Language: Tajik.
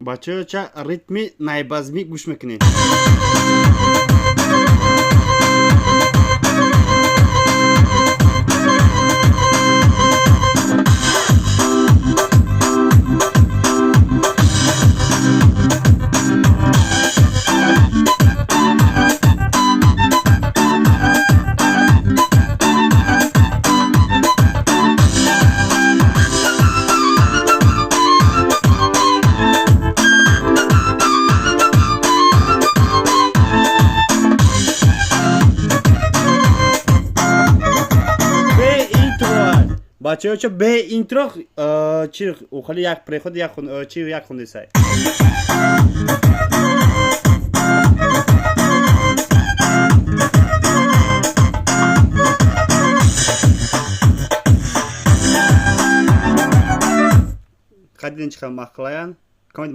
Бачаҳо, ритми найбазмӣ гӯш мекунед. Бе интро, бачаҳо, бе интро чи хали як приход, як чи як хундисай. Қадидин чӣ хел мақлаян комед.